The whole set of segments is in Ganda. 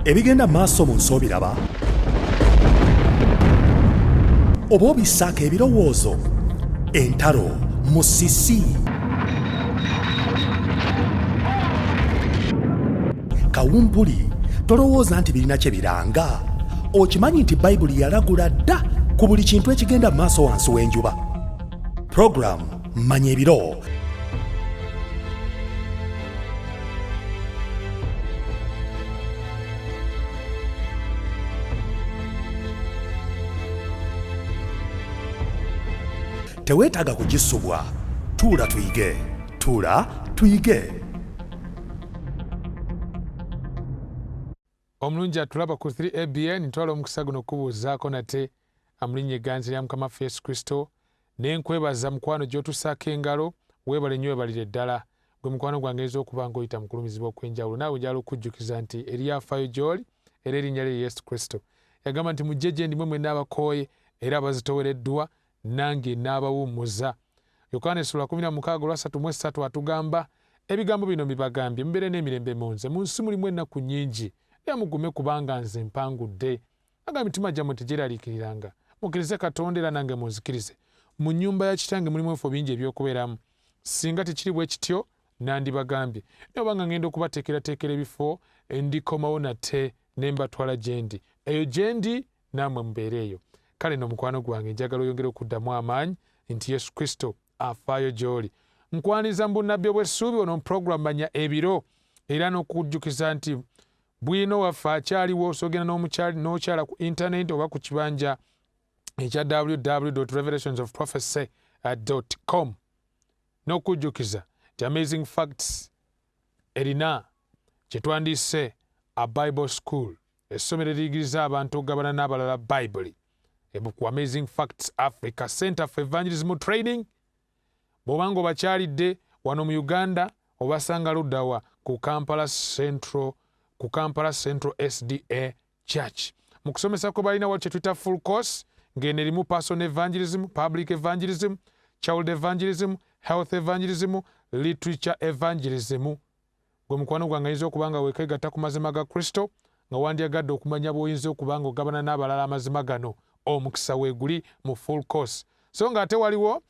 Ebigenda maaso mu nsi obiraba oba obissaako ebirowoozo? Entalo, musisi, kawumpuli, tolowooza nti birina kye biranga. Okimanyi nti Bayibuli yalagula dda ku buli kintu ekigenda mu maaso wansi w'enjuba. Puroguramu Manya Ebiro teweetaaga kugisubwa. Tuula tuyige, tuula tuyige. Omulungi atulaba ku 3ABN, ntwala omukisa guno okukubuuzaako nate amulinnya egganzi lya Mukama waffe Yesu Kristo, ne nkwebaza mukwano gy'otussaako engalo. Weebale nnyo, weebalire ddala. Gwe mukwano gwange oyinza okuba ng'oyita mu kulumizibwa okw'enjawulo, naawe njagala okukujjukiza nti eriyo afaayo gy'oli, era erinnya lye Yesu Kristo. Yagamba nti, Mujje gye ndi mwe mwenna abakooye era abazitowereddwa, nange naabawummuza. Yokaana essula 16 olwa 33 atugamba, Ebigambo bino mbibagambye, mubeere n'emirembe mu nze. Mu nsi mulimu ennaku nnyingi, naye mugume kubanga nze mpangudde. Agamba, emitima gyammwe tegyeraliikiriranga. Mukkirize Katonda era nange munzikirize. Mu nnyumba ya Kitange mulimu ebifo bingi eby'okubeeramu. Singa tekiri bwe kityo, nandibagambye. Naye obanga ŋŋenda okubateekerateekera ebifo, ndikomawo nate ne mbatwala gye ndi. Eyo gye ndi, nammwe mubeere eyo. Kale nno mukwano gwange, njagala oyongere okuddamu amaanyi nti Yesu Kristo afaayo gy'oli. Nkwaniriza mu bunnabbi obw'essuubi wano mu pulogulaamu Manya Ebiro, era n'okukujjukiza nti bwino waffe akyaliwo, osogenda n'okyala ku intaneti oba ku kibanja ekya www revelations of prophecy com, n'okujjukiza nti Amazing Facts erina kye twandiyise a Bible School, essomero eriyigiriza abantu okugabana n'abalala Bayibuli ku Amazing Facts Africa Center for Evangelism Training. Bw'oba nga obakyalidde wano mu Uganda, obasanga luddawa? Ku Kampala Central, ku Kampala Central SDA Church. Mu kusomesa kwe balina wali kye tuyita full course, ng'eno erimu personal evangelism, public evangelism, child evangelism, health evangelism, literature evangelism. Gwe mukwano gwange ayinza okuba nga weekegatta ku mazima ga Kristo, nga wandyagadde okumanya bw'oyinza okuba nga ogabana n'abalala amazima gano, omukisa weeguli mu full course. So ng'ate waliwo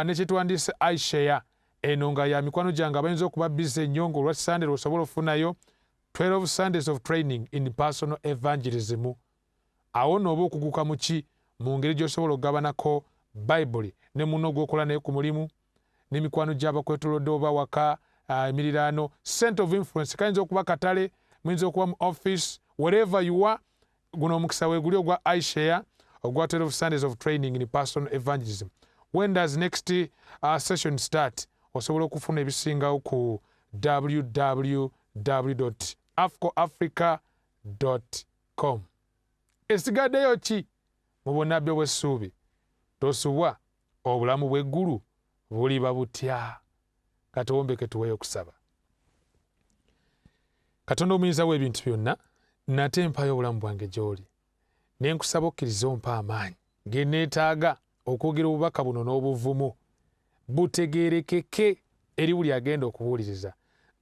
ne kye twandiise iShare, eno nga ya mikwano gyange abayinza okuba busy ennyo, ng'olwa Sunday lw'osobola okufunayo 12 Sundays of training in personal evangelism. Awo nno oba okuguka mu ki mu ngeri gy'osobola okugabanako Bayibuli ne munno gw'okola naye ku mulimu, n'emikwano gy'abakwetolodde oba waka, emiriraano, center of influence kayinza okuba katale, muyinza okuba mu office, wherever you are, guno omukisa weeguli ogwa iShare ogwa 12 Sundays of training in personal evangelism. When does next session start? Osobola okufuna ebisingawo ku www.afcoafrica.com. Esigaddeyo ki mu bunnabbi obw'essuubi? Tosubwa, obulamu bw'eggulu buliba butya? Katuwombeke tuweeyo okusaba. Katonda omuyinza w'ebintu byonna, nate mpayo obulamu bwange gy'oli, ne nkusaba okkirize ompa amaanyi ge neetaaga okwogera obubaka buno n'obuvumu, butegeerekeke eri buli agenda okubuuliriza.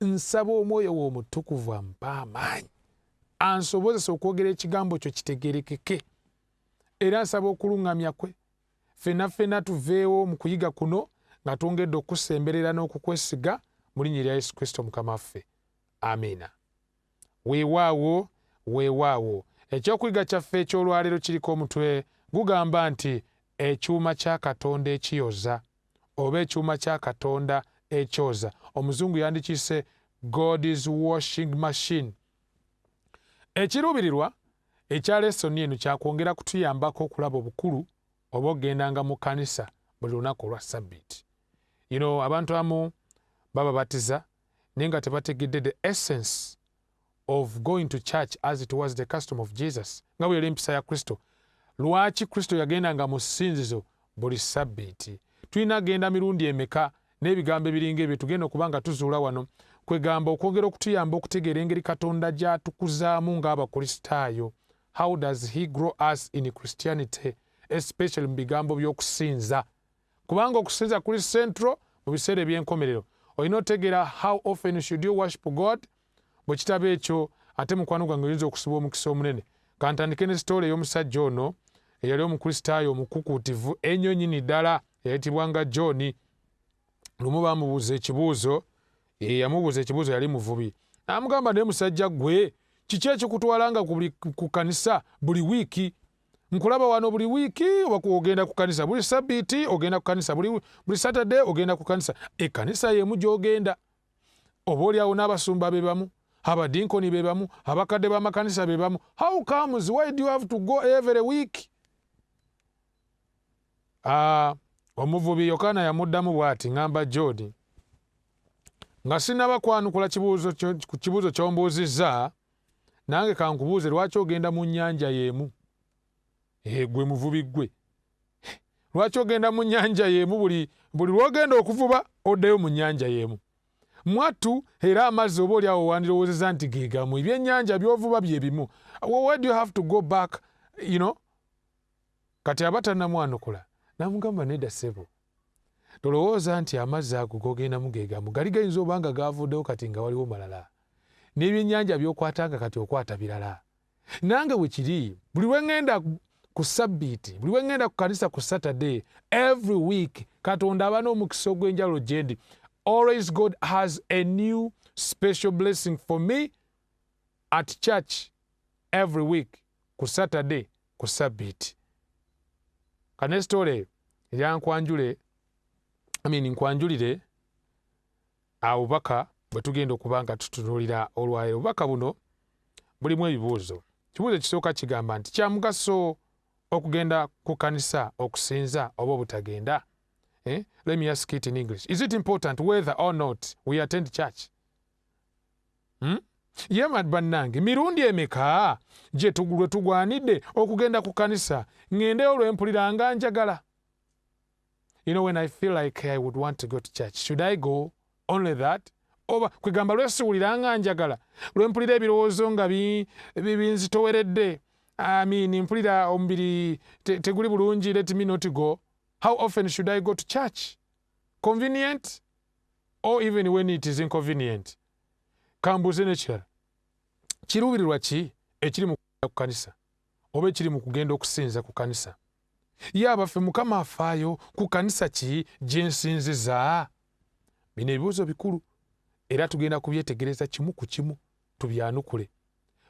Nsaba omwoyo wo omutukuvu ampa amaanyi, ansobozesa okwogera ekigambo kyo kitegeerekeke, era nsaba okuluŋŋamya kwe ffenna ffenna tuveewo mu kuyiga kuno nga twongedde okukusemberera n'okukwesiga mu linnya erya Yesu Kristo Mukama waffe. Amiina. Weewaawo, weewaawo. Ekyokuyiga kyaffe eky'olwaleero kiriko omutwe gugamba nti ekyuma kya Katonda ekiyoza, oba ekyuma kya Katonda ekyoza. Omuzungu yandikiyise God's washing machine. Ekiruubirirwa ekya lesoni eno kyakwongera kutuyambako okulaba obukulu oba okugendanga mu kkanisa buli lunaku olwa Ssabbiiti. Abantu abamu bababatiza naye nga tebategedde the essence of going to church as it was the custom of Jesus, nga bwe yali empisa ya Kristo. Lwaki Kristo yagendanga mu ssinzizo buli Ssabbiiti? Tulina genda mirundi emeka? N'ebigambo ebiringa ebyo tugenda okuba nga tuzuula wano, kwegamba okwongera okutuyamba okutegeera engeri Katonda gy'atukuzaamu ng'Abakristaayo. How does he grow us in Christianity, especially mu bigambo by'okusinza? Kubanga okusinza kuli central mu biseera eby'enkomerero. Olina otegeera how often should you worship God? Bwe kitaba ekyo, Ate mukwano gwange oyinza okusiba omukisa omunene. Kantandike ne sitoole ey'omusajja ono eyali Omukristaayo omukukuutivu ennyo nnyini ddala, eyayitibwanga John. Lumu bamubuuza ekibuuzo, yamubuuza ekibuuzo, yali muvubi, n'amugamba, naye musajja ggwe, kiki ekikutwala nga ku kanisa buli wiiki? Nkulaba wano buli wiiki, oba ogenda ku kanisa buli sabbiiti, ogenda ku kanisa buli Saturday, ogenda ku kanisa, ekkanisa y'emu gy'ogenda, oba oliawo n'abasumba be bamu, abadinkoni be bamu, abakadde b'amakanisa be bamu. How comes? Why do you have to go every week? Omuvubi Yokaana yamuddamu bw'ati, ŋŋamba John, nga sinnaba kwanukula kibuuzo ky'ombuuzizza, nange kankubuuze, lwaki ogenda mu nnyanja y'emu? Gwe muvubi ggwe, lwaki ogenda mu nnyanja y'emu buli lw'ogenda okuvuba, oddayo mu nnyanja y'emu? Mwattu era amazzi oba oliawo wandirowoozeza nti ge gamu, ebyennyanja by'ovuba bye bimu. Why do you have to go back? Kati aba tannamwanukula, n'amugamba, nedda ssebo, tolowooza nti amazzi ago gogendamu ge gamu, gali gayinza oba nga gavuddewo kati nga waliwo malala, n'ebyennyanja by'okwata nga kati okwata birala. Nange bwe kiri, buli lwe ŋŋenda ku sabbiiti, buli lwe ŋŋenda ku kanisa ku Saturday every week, Katonda aba n'omukisa ogw'enjawulo gye ndi. Always God has a new special blessing for me at church every week ku Saturday, ku sabbiiti. Kane story eyo eryankwanjule, I mean, nkwanjulire obubaka bwe tugenda okuba nga tutunuulira olwaleero. Obubaka buno bulimu ebibuuzo. Kibuuzo ekisooka kigamba nti, kya mugaso okugenda ku kanisa okusinza oba obutagenda? Eh? Let me ask it in English. Is it important whether or not we attend church? Hmm? Ye bannange, mirundi emeka gye lwe tugwanidde okugenda ku kanisa? Ŋŋendeyo lwe mpulira nga njagala. When I feel like I would want to go to church, should I go? Only that? Oba kwegamba lwesiwulira nga njagala, lwe mpulira ebirowoozo nga binzitoweredde, I mean, mpulira omubiri teguli bulungi, let me not go. How often should I go to church? Convenient or even when it is inconvenient? Kambuuze n'ekirala, kiruubirirwa ki ekiri mu ku kanisa oba ekiri mu kugenda okusinza ku kanisa? Ye abaffe, Mukama afaayo ku kanisa ki gye nsinziza? Bino ebibuuzo bikulu era tugenda kubyetegereza kimu ku kimu, tubyanukule,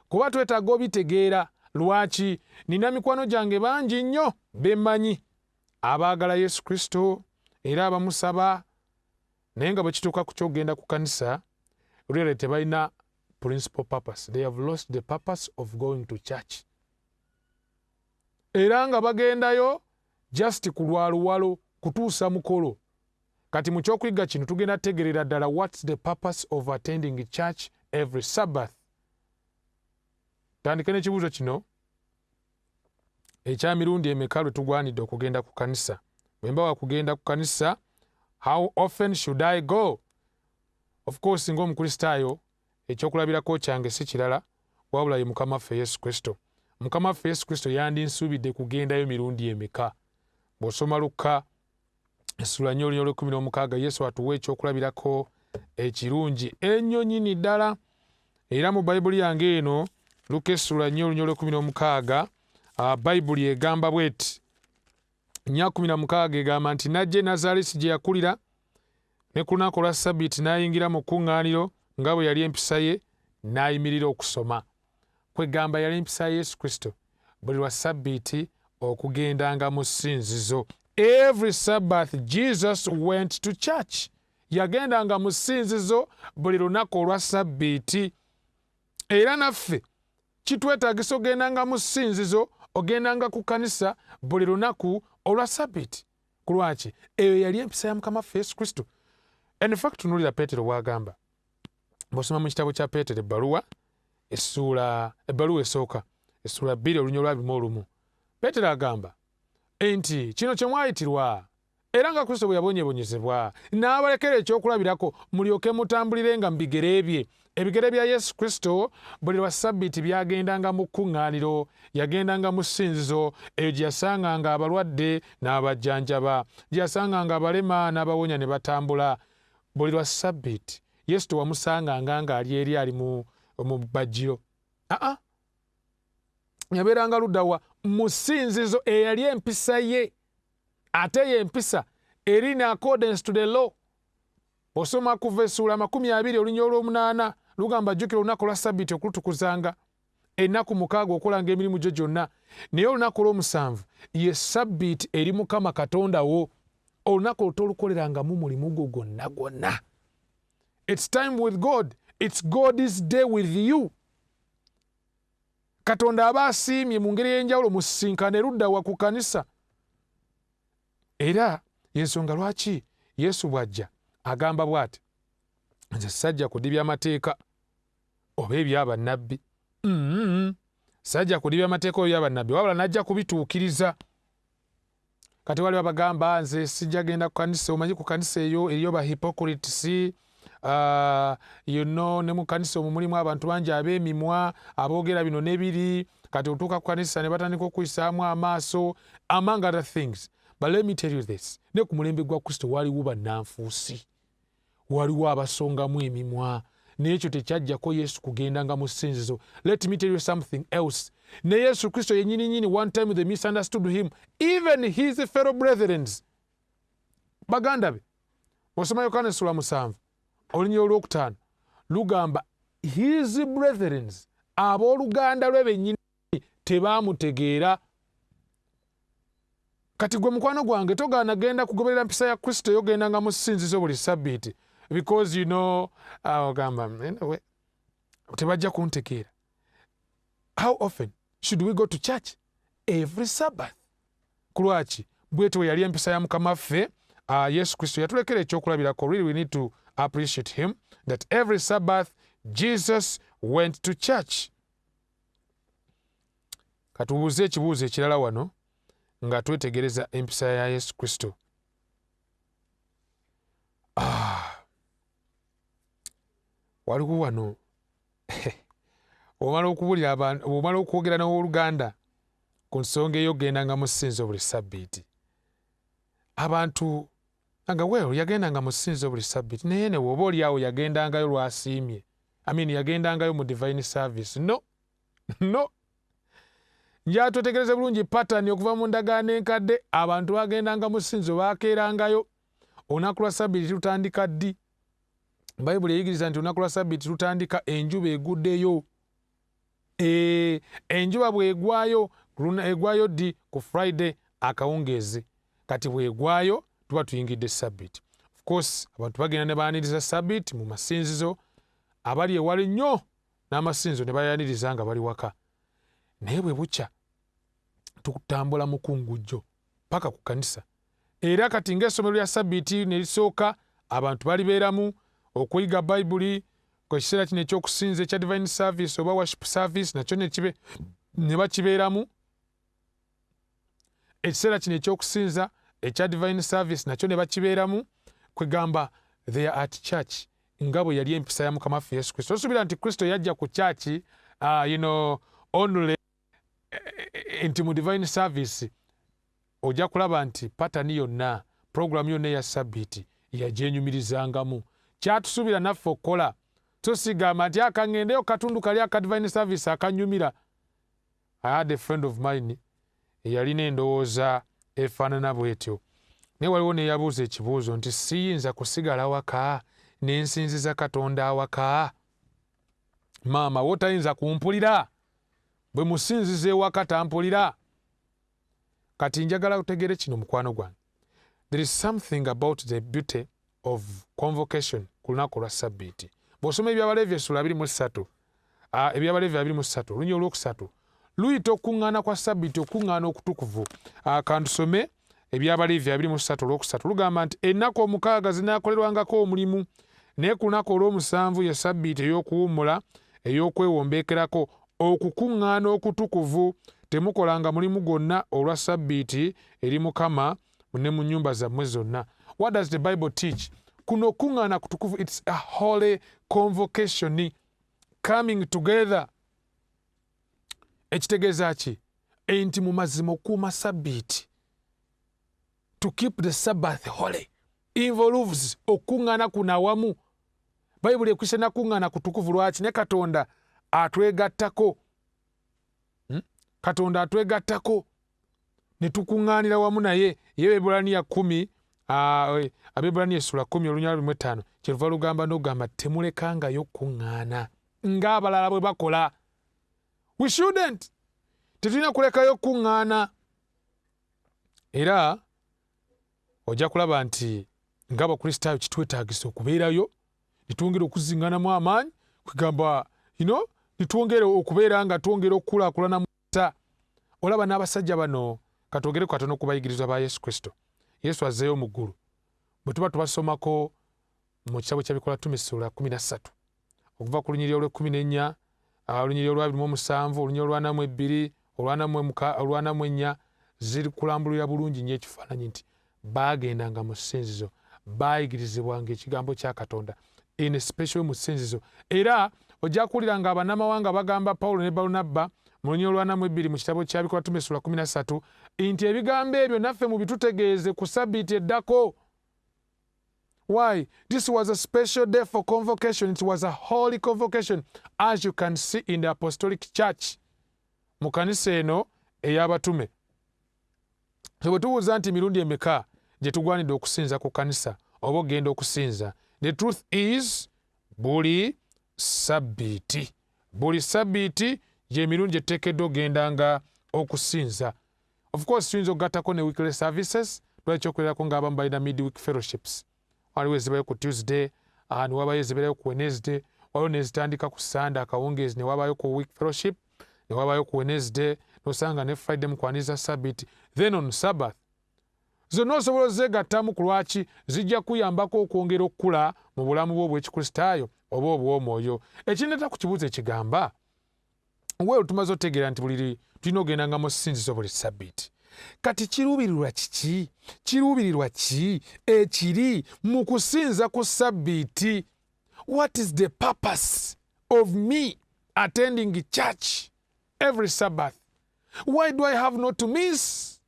kuba twetaaga obitegeera. Lwaki nina mikwano gyange bangi nnyo bemmanyi abaagala Yesu Kristo era abamusaba, naye nga bwe kituuka ku kyokugenda ku kanisa, really tebalina principal purpose. They have lost the purpose of going to church, era nga bagendayo just ku lwaluwalo kutuusa mukolo. Kati mu kyokuyiga kino tugenda tegerera ddala what's the purpose of attending church every Sabbath. Tandike n'ekibuuzo kino ekya mirundi emeka lwe tugwanidde okugenda ku kanisa. Bwe mba wakugenda ku kanisa, how often should I go? Of course, ng'Omukristaayo, ekyokulabirako kyange si kirala wabula ye Mukama waffe Yesu Kristo. Mukama waffe Yesu Kristo yandinsuubidde kugendayo mirundi emeka? Bw'osoma Lukka essula 4 olunya olw'e16, Yesu atuwa ekyokulabirako ekirungi ennyo nnyini ddala. Era mu Bayibuli yange eno, Lukka essula 4 olunya olw'e16, Bayibuli egamba bweti, 4:16 egamba nti, najja e Nazaalesi gye yakulira, ne ku lunaku olwa Sabbiiti n'ayingira mu kkuŋŋaaniro nga bwe yali empisa ye, n'ayimirira okusoma. Kwegamba yali empisa ya Yesu Kristo buli lwa Sabbiiti okugendanga mu ssinzizo. Every Sabbath Jesus went to church. Yagendanga mu ssinzizo buli lunaku olwa Sabbiiti. Era naffe kitwetaagisa ogendanga mu ssinzizo, ogendanga ku kanisa buli lunaku olwa Sabbiiti. Ku lwaki? Eyo yali empisa ya Mukama waffe Yesu Kristo. In fact, tunulira Peetero bw'agamba. Bw'osoma mu kitabo kya Peetero, ebbaluwa essuula, ebbaluwa esooka essuula 2 olunya olw'21, Peetero agamba nti, kino kye mwayitirwa, era nga Kristo bwe yabonyebonyezebwa n'abalekera ekyokulabirako, mulyoke mutambulirenga mu bigere bye. Ebigere bya Yesu Kristo buli lwa Sabbiiti byagendanga mu kkuŋŋaaniro, yagendanga mu ssinzizo, eyo gye yasanganga abalwadde n'abajjanjaba, gye yasanganga abalema n'abawonya ne batambula. Buli lwa Sabbiiti Yesu tewamusanganga ng'ali eri ali mu bbajjiro. Aa, yabeeranga luddawa? Mu ssinzizo, eyali empisa ye, ate ye empisa eri in accordance to the law. Osoma kuva essuula 20 olunya 8, lugamba, "Jjukira olunaku lwa Sabbiiti okulutukuzanga. Ennaku 6 okolanga emirimu gyo gyonna, naye olunaku olw'omusanvu ye Sabbiiti eri Mukama Katonda wo. Olunaku olwo tolukolerangamu mulimu gwo gwonna gwonna." It's time with God. It's God's day with you. Katonda aba asiimye mu ngeri ey'enjawulo musisinkane eruddawa? Ku kanisa. Era yensonga lwaki Yesu bw'ajja agamba bw'ati, "Nze sajja kudibya amateeka oba ebyabannabbi. Sajja kudibya amateeka oba ebyabannabbi, wabula najja kubituukiriza." Kati waliwo abagamba, "Nze sijja genda ku kanisa. Omanyi ku kanisa eyo eriyo ba hypocrites, ne mu kanisa omwo mulimu abantu bangi ab'emimwa aboogera bino n'ebiri. Kati otuuka ku kanisa ne batandika okuyisaamu amaaso," among other things. But let me tell you this, ne ku mulembe gwa Kristo waliwo bannanfuusi, waliwo abasongamu emimwa, naye ekyo tekyajjako Yesu kugendanga mu ssinzizo. Let me tell you something else, ne Yesu Kristo yennyini nyini, one time they misunderstood him, even his fellow brethrens, baganda be. Osoma Yokaana essula 7 olunya 5, lugamba his brethrens, abooluganda lwe bennyini, tebaamutegeera. Kati gwe mukwano gwange, togaana genda kugoberera mpisa ya Kristo eyogendanga mu ssinzizo buli sabbiiti because ogamba, "Anyway, tebajja kuntegeera." How often should we go to church? Every Sabbath. Kulwaki? Bwetyo yali empisa ya Mukama ffe Yesu Kristo. Yatulekera ekyokulabirako. Really, we need to appreciate him that every Sabbath Jesus went to church. Katubuuze ekibuuzo ekirala wano nga twetegereza empisa ya Yesu Kristo. Waliwo wano omala okubulira abantu, omala okwogera n'owooluganda ku nsonga ey'okugendanga mu ssinzizo buli sabbiiti, abantu nga, "Well, yagendanga mu ssinzizo buli sabbiiti, naye ne woba oli awo yagendangayo lwasiimye. I mean, yagendangayo mu divine service." No, no, njala twetegereze bulungi pattern okuva mu ndagaano enkadde. Abantu bagendanga mu ssinzizo, bakeerangayo. Olunaku lwa sabbiiti lutandika ddi? Bayibuli eyigiriza nti olunaku lwa sabbiiti lutandika enjuba eguddeyo. Enjuba bw'egwayo, egwayo ddi? Ku Friday akawungeezi. Kati bw'egwayo tuba tuyingidde sabbiiti. Of course, abantu bagenda ne baaniriza sabbiiti mu masinzizo, abali ewala ennyo n'amasinzizo ne bayaniriza nga bali waka. Naye bwe bukya tutambula mukungujjo paka ku kanisa. Era kati ng'essomero lya sabbiiti ne lisooka, abantu balibeeramu okuyiga Bayibuli. Ekiseera kino ekyokusinza ekya divine service oba worship service nakyo nekibe ne bakibeeramu. Ekiseera kino ekyokusinza ekya divine service nakyo ne bakibeeramu. Kwegamba they are at church nga bwe yali empisa ya Mukama waffe Yesu Kristo. Osuubira nti Kristo yajja ku church only nti mu divine service? Ojja kulaba nti pattern yonna, puroguramu yonna eya sabbiiti yagyenyumirizangamu. Kyatusuubira naffe okukola, so sigamba nti akaŋŋendeyo katundu kali aka divine service akanyumira. I had a friend of mine eyalina endowooza efaanana bwetyo, naye waliwo neyabuuza ekibuuzo nti, "Siyinza kusigala waka nensinziza Katonda awaka?" Maama wo tayinza kumpulira bwe musinziza ewaka, tampulira. Kati njagala otegere kino, mukwano gwange, there is something about the beauty of convocation ku lunaku olwa sabbiiti. Bw'osoma Ebyabaleevi essula 23, Ebyabaleevi 23 olunya 3, luyita okuŋŋaana kwa sabbiiti okuŋŋaana okutukuvu. Kantusome Ebyabaleevi 23 3, lugamba nti, "Ennaku 6 zinaakolerwangako omulimu, naye ku lunaku olw'omusanvu ye sabbiiti ey'okuwummula, ey'okwewombeekerako, okukuŋŋaana okutukuvu. Temukolanga mulimu gwonna olwa sabbiiti eri Mukama ne mu nnyumba zammwe zonna." What does the Bible teach? Kuno okuŋŋaana kutukuvu. It's a holy convocation, coming together. Ekitegeeza ki? Nti mu mazima okuuma sabbiiti, to keep the Sabbath holy, involves okuŋŋaana kuno awamu. Bayibuli ekwisa nakuŋŋaana kutukuvu. Lwaki? Ne Katonda Atwegattako. Katonda atwegattako ne tukuŋŋaanira wamu naye. Ye Abebbulaniya 10, Abebbulaniya essula 10 olunyiriri 25, kyeruva lugamba n'okugamba temulekangayo kuŋŋaana ng'abalala bwe bakola. We shouldn't, tetulina kulekayo kuŋŋaana. Era ojja kulaba nti ng'Abakristaayo kitwetaagisa okubeerayo ne twongera okuziŋŋanamu amaanyi, kwegamba ne twongera okubeera nga twongera okukulaakulana mu. Olaba n'abasajja bano, katwogere katono ku bayigirizwa ba Yesu Kristo. Yesu azzeeyo mu ggulu, bwe tuba tubasomako mu kitabo kya Bikola Tumi ssuula 13, okuva ku lunyiriri olw'e14, olunyiriri olwa27, olunyiriri olwa42, olwa44, ziri kulambulira bulungi nnyo ekifaananyi nti baagendanga mu ssinzizo, baayigirizibwanga ekigambo kya Katonda in a special mu ssinzizo. Era ojja kuwulira nga abannamawanga bagamba Pawulo ne Balunabba mu lunyiriri olwa42 mu kitabo kya Bikola Tumi essula 13 nti ebigambo ebyo naffe mubitutegeeze ku sabbiiti eddako. Why? This was a special day for convocation. It was a holy convocation, as you can see in the Apostolic Church, mu kanisa eno ey'abatume. So bwe tubuuza nti emirundi emeka gye tugwanidde okusinza ku kanisa oba okugenda okusinza, the truth is buli sabbiiti. Buli sabbiiti gy'emirundi gye tuteekeddwa okugendanga okusinza. Of course tuyinza okugattako ne weekly services. Twali ekyokubeerako ng'abamu balina midweek fellowships. Waliwo ezibayo ku Tuesday, ne wabayo ezibeerayo ku Wednesday, waliwo nezitandika ku Sunday akawungeezi, ne wabayo ku week fellowship, ne wabayo ku Wednesday, nosanga ne Friday mukwaniriza Sabbath. Then on Sabbath zonna osobola ozeegattamu. Ku lwaki? Zijja kuyambako okwongera okukula mu bulamu bwo obw'Ekikristaayo oba obw'omwoyo. Ekindeeta ku kibuuzo ekigamba, well, tumaze otegeera nti buli tulina ogendanga mu ssinzizo buli sabbiiti. Kati kiruubirirwa kiki? Kiruubirirwa ki ekiri mu kusinza ku sabbiiti? What is the purpose of me attending church every Sabbath? Why do I have not to miss?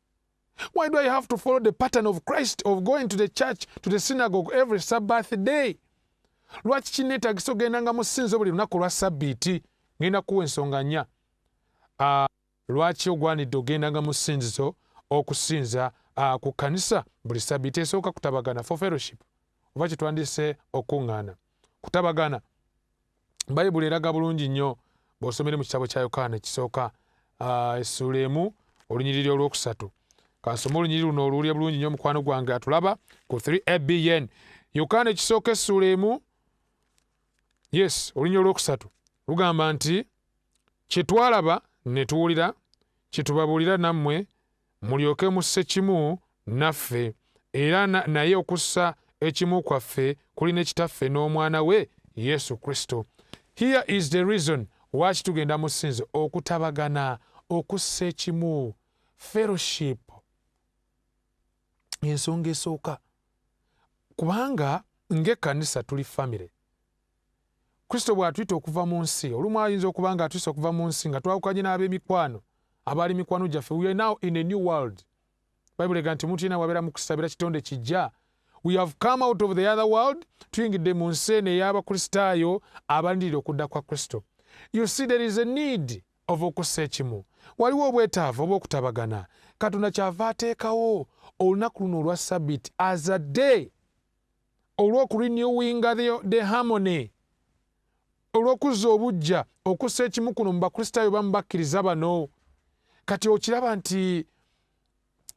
Why do I have to follow the pattern of Christ of going to the church, to the synagogue, every Sabbath day? Lwaki kineetagisa ogendanga mu ssinzizo buli lunaku lwa sabbiiti? Ngenda kuwa ensonga nnya lwaki ogwanidde ogendanga mu ssinzizo okusinza ku kkanisa buli sabbiiti. Esooka, kutabagana, for fellowship, oba kyetwandise okuŋŋaana, kutabagana. Bayibuli eraga bulungi nnyo bw'osomere mu kitabo kya Yokaana ekisooka, essuula 1, olunyiriri olwokusatu. Kansome olunyiriri luno oluwulire bulungi nnyo, omukwano gwange atulaba ku 3 ABN. Yokaana ekisooka essuula 1, yes, olunyiriri olwokusatu lugamba nti, "Kye twalaba ne tuwulira kye tubabuulira nammwe, mulyoke musse kimu naffe. Era naye okussa ekimu kwaffe kuli ne Kitaffe n'Omwana we Yesu Kristo." Here is the reason lwaki tugenda mu ssinzizo: okutabagana, okussa ekimu, fellowship. Ensonga esooka, kubanga ng'ekkanisa tuli famire. Kristo bw'atuyita okuva mu nsi, olumu ayinza okuba nga atuyisa okuva mu nsi nga twawukanye n'ab'emikwano abaali mikwano gyaffe. We are now in a new world. Bayibuli ega nti omuntu yenna wabeera mu Kristo abeera kitonde kijja. We have come out of the other world, tuyingidde mu nsi eno ey'Abakristaayo abalindirira okudda kwa Kristo. You see, there is a need of okussa ekimu. Waliwo obwetaavu oba okutabagana. Katonda kyava ateekawo olunaku luno olwa Sabbiiti as a day olw'okurenewinga the harmony, olw'okuzza obujja okussa ekimu kuno mu Bakristaayo bamu bakkiriza bano. Kati okiraba nti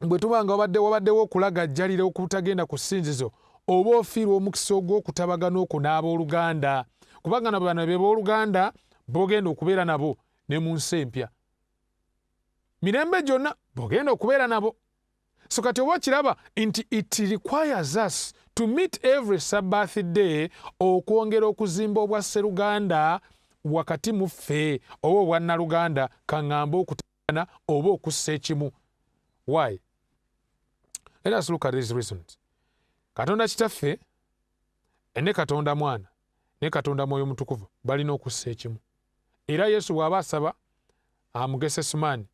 bwe tuba nga wabaddewo okulagajjalira okutagenda ku ssinzizo, oba ofiirwa omukisa ogw'okutabagana okwo n'abooluganda, kubanga nabo bano be booluganda b'ogenda okubeera nabo ne mu nsi empya mirembe gyonna, b'ogenda okubeera nabo. So kati oba okiraba nti it requires us to meet every Sabbath day okwongera okuzimba obwasseruganda wakati mu ffe, oba obwannaluganda, kaŋŋambe okutabagana oba okussa ekimu. Why? Let us look at these reasons. Katonda Kitaffe ne Katonda Mwana ne Katonda Mwoyo Mutukuvu balina okussa ekimu. Era Yesu bw'aba asaba mu Gesesumaani,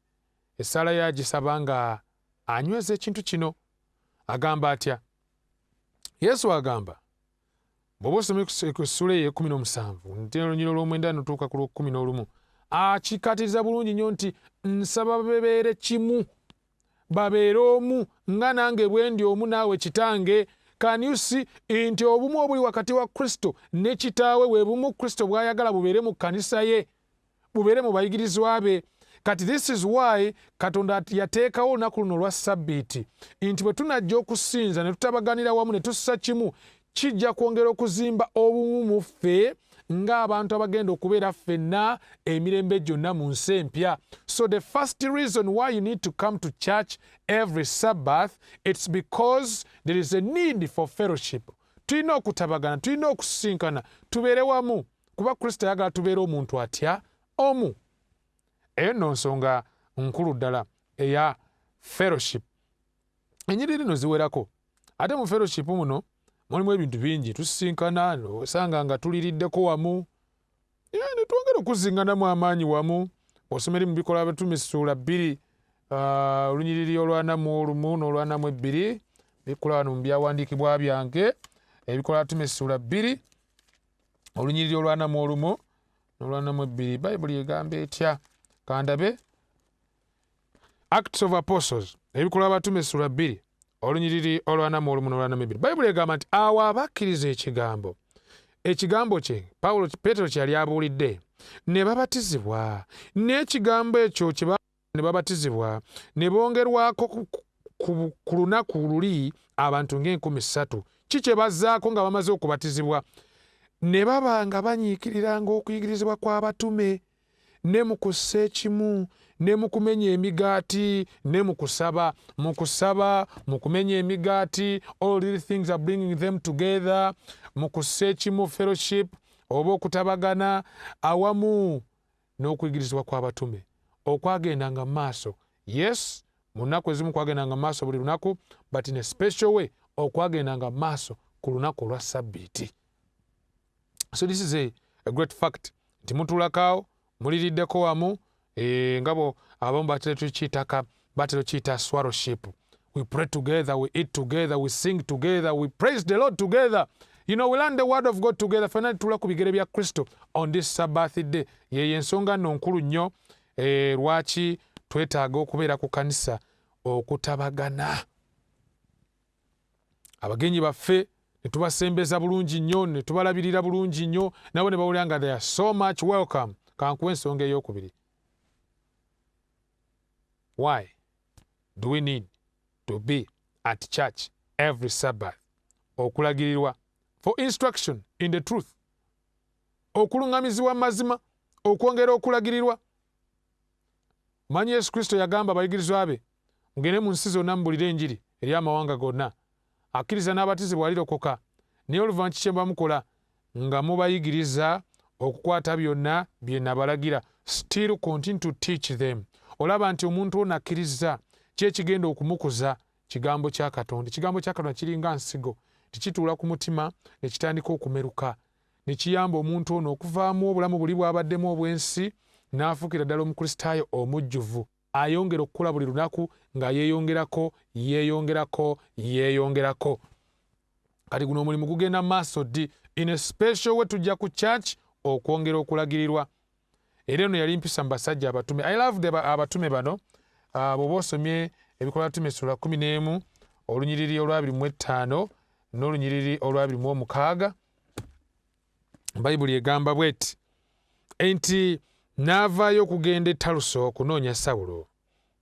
essaala ye agisaba nga anyweza ekintu kino. Agamba atya? Yesu agamba, Bw'oba osomye ku ssuula eyo 17, nti olunyiriri olw'omwenda notuuka ku lw'okkumi n'olumu, akikatiriza bulungi nnyo nti nsaba babeere kimu, babeere omu nga nange bwe ndi omu naawe, Kitange. Can you see nti obumu obuli wakati wa Kristo ne Kitaawe bwe bumu Kristo bw'ayagala bubeere mu kkanisa ye, bubeere mu bayigirizwa be? Kati this is why Katonda yateekawo olunaku luno olwa Sabbiiti, nti bwe tunajja okusinza ne tutabaganira wamu ne tussa kimu, kijja kwongera okuzimba obumu mu ffe ng'abantu abagenda okubeera ffenna emirembe gyonna mu nsi empya. So the first reason why you need to come to church every Sabbath, it's because there is a need for fellowship. Tulina okutabagana, tulina okusisinkana, tubeere wamu, kuba Kristo ayagala tubeere omuntu atya? Omu. Eyo nno nsonga nkulu ddala eya fellowship. Enyiriri no ziwerako. Ate mu fellowship muno mulimu ebintu bingi. Tusisinkana, osanga nga tuliriddeko wamu ne twongera okuzzinganamu amaanyi wamu. Osoma eri mu Bikolwa Abatume ssuula 2, olunyiriri olw'41 n'olw'42. Bikula wano mu byawandiikibwa byange, Ebikolwa Abatume ssuula 2, olunyiriri olw'41 n'olw'42. Bayibuli egamba etya? Kandabe. Acts of Apostles, Ebikolwa Abatume ssuula 2, olunyiriri olw'41 n'olw'42. Bayibuli egamba nti awo abakkiriza ekigambo kye Pawulo, Peetero kye yali abuulidde, ne babatizibwa. N'ekigambo ekyo kye ne babatizibwa, ne bongerwako ku lunaku luli abantu ng'enku3. Ki kye bazzaako nga bamaze okubatizibwa? Ne baba nga banyiikiriranga okuyigirizibwa kw'abatume, ne mu kussa ekimu, ne mu kumenya emigaati, ne mu kusaba. Mu kusaba, mu kumenya emigaati, all these things are bringing them together mu kussa ekimu, fellowship oba okutabagana awamu n'okuyigirizibwa kw'abatume okwagendanga mu maaso. Yes, mu nnaku ezimu kwagendanga mu maaso buli lunaku, but in a special way okwagendanga mu maaso ku lunaku olwa Sabbiiti. So this is a great fact nti mutuulakaawo, muliriddeko wamu, nga bo abamu batera tukiyitaka, batera okiyita swallowship. We pray together, we eat together, we sing together, we praise the Lord together, we learn the word of God together. Fena tutuula ku bigere bya Kristo on this Sabbath day. Yeyo ensonga nno nkulu nnyo, lwaki twetaaga okubeera ku kanisa okutabagana. Abagenyi baffe ne tubasembeza bulungi nnyo, ne tubalabirira bulungi nnyo, nabo ne bawulira nga they are so much welcome. Kankuwa ensonga eyokubiri. Why do we need to be at church every Sabbath? Okulagirirwa, for instruction in the truth, okuluŋŋamizibwa mazima, okwongera okulagirirwa. Manyi Yesu Kristo yagamba abayigirizwa be, "Mugende mu nsi zonna, mubulire enjiri eri amawanga gonna. Akkiriza n'abatizibwa alirokoka." Naye oluvannyuma kiki bamukola? Nga mubayigiriza okukwata byonna bye nabalagira. Still continue to teach them. Olaba nti omuntu ono akkiriza, ki ekigenda okumukuza? Kigambo kya Katonda. Ekigambo kya Katonda kiringa nsigo, tikituula ku mutima ne kitandika okumeruka, ne kiyamba omuntu ono okuvaamu obulamu buli bw'abaddemu obw'ensi, n'afuukira ddala Omukristaayo omujjuvu, ayongera okukula buli lunaku nga yeeyongerako, yeeyongerako, yeeyongerako. Kati guno omulimu gugenda maaso ddi? In a special way tujja ku church okwongera okulagirirwa. Era eno yali mpisa mu basajja abatume. I love abatume bano. Bw'oba osomye Ebikolwa Batume sula 11, olunyiriri olw'25 n'olunyiriri olw'26, Bayibuli egamba bweti nti n'avaayo okugenda e Taluso okunoonya Sawulo.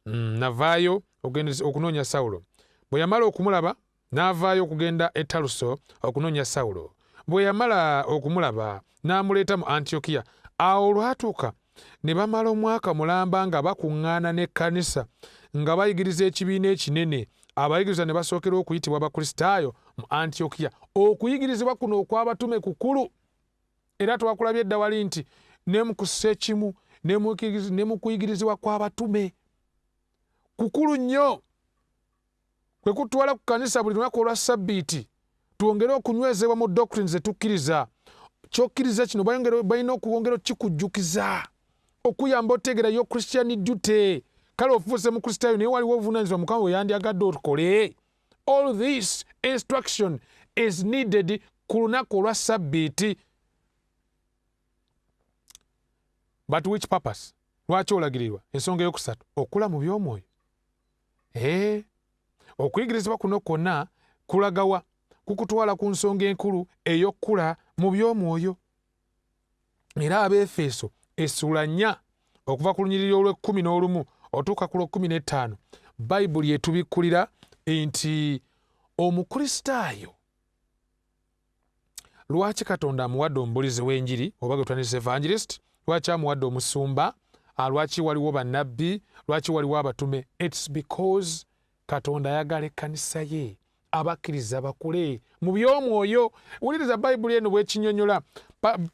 Navaayo okunoonya Sawulo. Bwe yamala okumulaba, n'avaayo okugenda e Taluso okunoonya Sawulo. Bwe yamala okumulaba, n'amuleeta mu Antiokiya. Awo olwatuuka ne bamala omwaka mulamba nga bakuŋŋaana n'ekkanisa, nga bayigiriza ekibiina ekinene. Abayigirizwa ne basookera okuyitibwa Abakristaayo mu Antiokiya. Okuyigirizibwa kuno okw'abatume kukulu, era twakulabye edda wali nti ne mu kussa ekimu, ne mu kuyigirizibwa kw'abatume kukulu nnyo. Kwe kutwala ku kanisa buli lunaku olwa Sabbiiti, twongere okunywezebwa mu doctrine zetukkiriza. Kyokkiriza kino balina okwongera okikujjukiza, okuyamba otegeera yo Christian duty. Kale ofuuse Mukristaayo, naye waliwo obuvunanyizibwa Mukama bwe yandyagadde okole. All this instruction is needed. Ku lunaku olwa Sabbiiti. But which purpose? Lwaki olagirirwa? Ensonga eyokusatu, okula mu by'omwoyo. Ee, okuyigirizibwa kuno kwonna kulagawa? Kukutwala ku nsonga enkulu ey'okukula mu by'omwoyo. Era Abeefeso essuula 4 okuva ku lunyiriri olw'ekkumi n'olumu otuuka ku lw'ekkumi n'ettaano, Bayibuli etubikkulira nti Omukristaayo lwaki Katonda amuwadde omubulizi w'enjiri oba gwe twandiyise evangelist, lwaki amuwadde omusumba, lwaki waliwo bannabbi, lwaki waliwo abatume. It's because Katonda ayagala ekkanisa ye, abakkiriza bakule mu by'omwoyo. Wuliriza Bayibuli eno bw'ekinyonyola.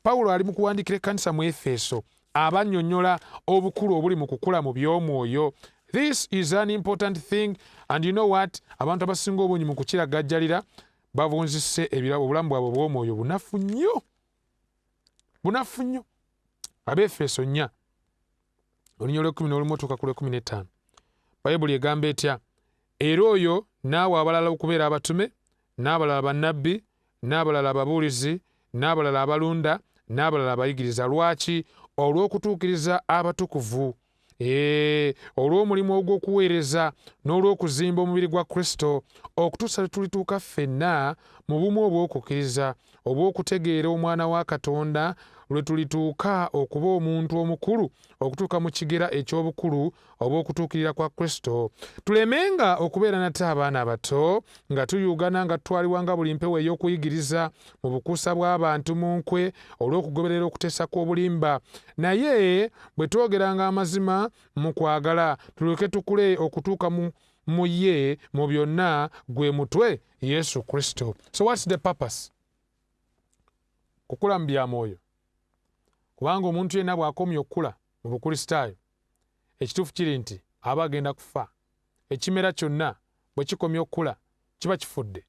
Pawulo ali mu kuwandiikira ekkanisa mu Efeso, abannyonnyola obukulu obuli mu kukula mu by'omwoyo. This is an important thing, and you know what, abantu abasinga obungi mu kukiragajjalira bavunzise ebirabo. Obulamu bwabwe obw'omwoyo bunafu nnyo, bunafu nnyo. Abeefeso 4, olunya olw'ekkumi n'olumu otuuka ku lw'ekkumi n'ettaano, Bayibuli egamba etya? Era oyo naawe abalala okubeera abatume, n'abalala bannabbi, n'abalala ababuulizi, n'abalala abalunda, n'abalala abayigiriza. Lwaki? Olw'okutuukiriza abatukuvu, olw'omulimu ogw'okuweereza n'olw'okuzimba omubiri gwa Kristo, okutuusa lwe tulituuka ffenna mu bumu obw'okukkiriza, obw'okutegeera Omwana wa Katonda, lwe tulituuka okuba omuntu omukulu, okutuuka mu kigera eky'obukulu obw'okutuukirira kwa Kristo, tulemenga okubeera nate abaana abato, nga tuyuugana nga tutwalibwa nga buli mpewo ey'okuyigiriza mu bukuusa bw'abantu mu nkwe, olw'okugoberera okuteesa kw'obulimba. Naye bwe twogeranga amazima mu kwagala, tulyoke tukule okutuuka mu ye mu byonna, gwe mutwe, Yesu Kristo. So what's the purpose? Kukula mu bya mwoyo, kubanga omuntu yenna bw'akomya okukula mu Bukristaayo, ekituufu kiri nti aba agenda kufa. Ekimera kyonna bwe kikomya okukula kiba kifudde.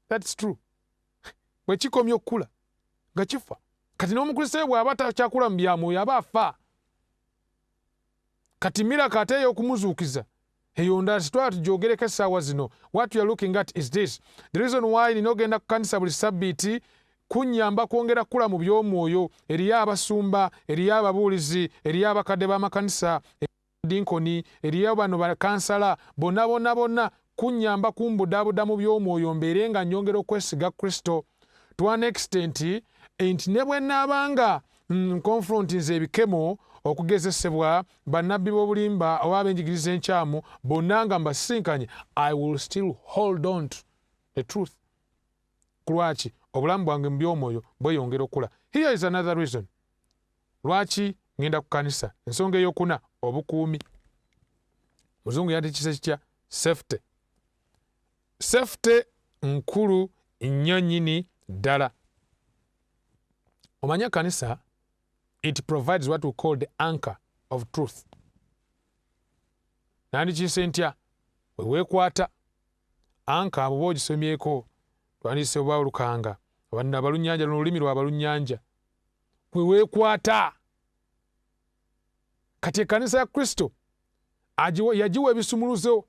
That's true. Bwe kikomya okukula nga kifa. Kati n'Omukristaayo bw'aba takyakula mu byamwoyo aba afa. Kati miracle ate ey'okumuzuukiza eyo ndala sitwala tugyogereko essaawa zino. What we are looking at is this: the reason why nina ogenda ku kanisa buli sabbiiti kunnyamba kwongera kukula mu by'omwoyo. Eriyo abasumba, eriyo ababuulizi, eriyo abakadde b'amakanisa, dinkoni, eriyo bano bakansala, bonna bonna bonna, kunnyamba kumbudaabuda mu by'omwoyo, mbeere nga nnyongera okwesiga Kristo to an extent nti ne bwe naabanga confrontinze ebikemo, okugezesebwa, bannabbi b'obulimba oba ab'enjigiriza enkyamu bonna nga mbasisinkanye, I will still hold on to the truth. Kulwaki? Obulamu bwange mu by'omwoyo bweyongera okukula. Here is another reason lwaki ngenda ku kanisa. Ensonga eyokuna, obukuumi. Muzungu yandikise kitya? Safety. Safety nkulu nnyo nnyini ddala. Omanye kanisa, it provides what we call the anchor of truth. Nandikiyise ntya? Weweekwata anchor, bw'oba ogisomyeko, twandiyise oba olukanga, abalunnyanja, luno olulimi lwabalunnyanja, kwe weekwata. Kati ekkanisa ya Kristo yagiwa ebisumuluzo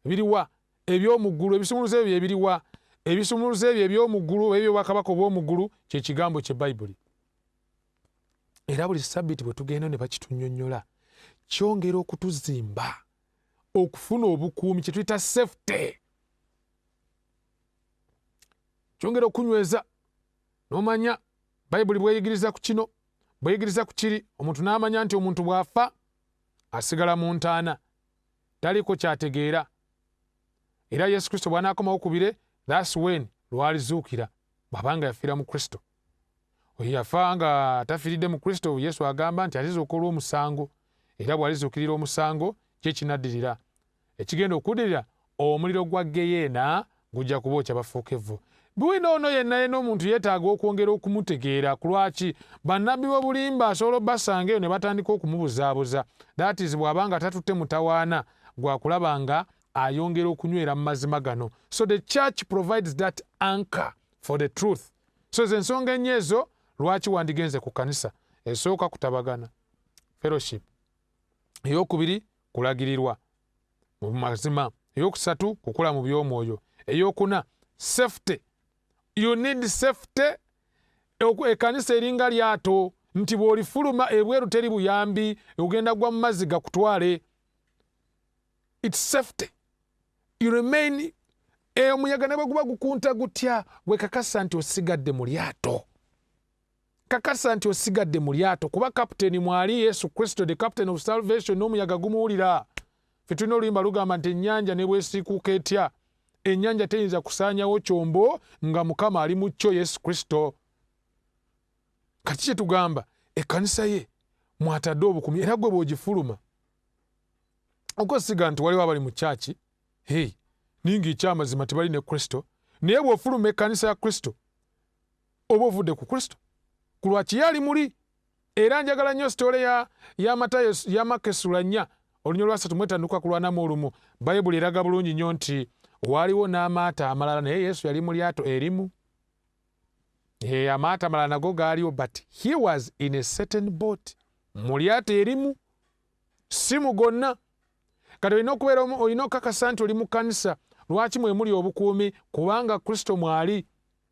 ebiriwa? Ebyomuggulu. Ebisumuluzo ebyo ebiriwa? Ebisumuluzo ebyo ebyomuggulu oba ebyobwakabaka obw'omuggulu kyekigambo kye Bayibuli. Era buli sabbiiti bwe tugenda ne bakitunyonnyola, kyongera okutuzimba okufuna obukuumi, kye tuyita safety. Kyongera okunyweza n'omanya Bayibuli bweyigiriza ku kino, bweyigiriza ku kiri. Omuntu n'amanya nti omuntu bw'afa asigala mu ntaana, taliko kyategeera, era Yesu Kristo bw'anaakomawo ku bire, that's when lwalizuukira, bw'abanga yafiira mu Kristo. Oyo yafa nga tafiiridde mu Kristo, Yesu agamba nti alizuuka olw'omusango. Era bw'alizuukirira omusango, kyekinaddirira, ekigenda okuddirira, omuliro gwa Geyeena gujja kubookya bafuuka evvu. Bwino ono yenna yenna omuntu yeetaaga okwongera okumutegeera. Ku lwaki? Bannabbi b'obulimba asobola obbasanga eyo ne batandika okumubuzaabuza. That is, bw'aba nga tatutte mutawaana gwakulaba nga ayongera okunywera mu mazima gano. So the church provides that anchor for the truth. So ze ensonga ennyo ezo lwaki wandigenze ku kanisa. Esooka, kutabagana, fellowship. Eyokubiri, kulagirirwa mu mazima. Eyokusatu, kukula mu by'omwoyo. Eyokuna, safety. You need safety. Ekkanisa eringa lyato nti bw'olifuluma ebweru teri buyambi, ogenda gwa mu mazzi gakutwale. It's safety. You remain. Omuyaga ne bwe guba gukunta gutya, wekakasa nti osigadde mu lyato. Kakasa nti osigadde mu lyato kuba kapiteeni mwali Yesu Kristo, the captain of salvation, n'omuyaga gumuwulira. Ffe tulina oluyimba lugamba nti ennyanja ne bwesiikuuka etya, ennyanja teyinza kusaanyawo kyombo nga Mukama ali mu kyo, Yesu Kristo. Kati kye tugamba, ekkanisa ye mwatadde obukumi, era gwe bw'ogifuluma okosiga nti waliwo abali mu kyaki, hey, ninga ekyamazima tebali ne Kristo, naye bw'ofuluma ekkanisa ya Kristo oba ovudde ku Kristo, ku lwaki ye ali muli. Era njagala nnyo story ya Matayo, ya Makko essula 4 olunya olwa 35 ku 41. Bayibuli eraga bulungi nnyo nti waaliwo n'amaato amalala, naye Yesu yali mu lyato erimu. Amaato amalala nago gaaliwo, but he was in a certain boat, mu lyato erimu, si mu gonna. Kati olina okubeera, olina okukakasa nti oli mu kkanisa. Lwaki mwe muli obukuumi? Kubanga Kristo mwali.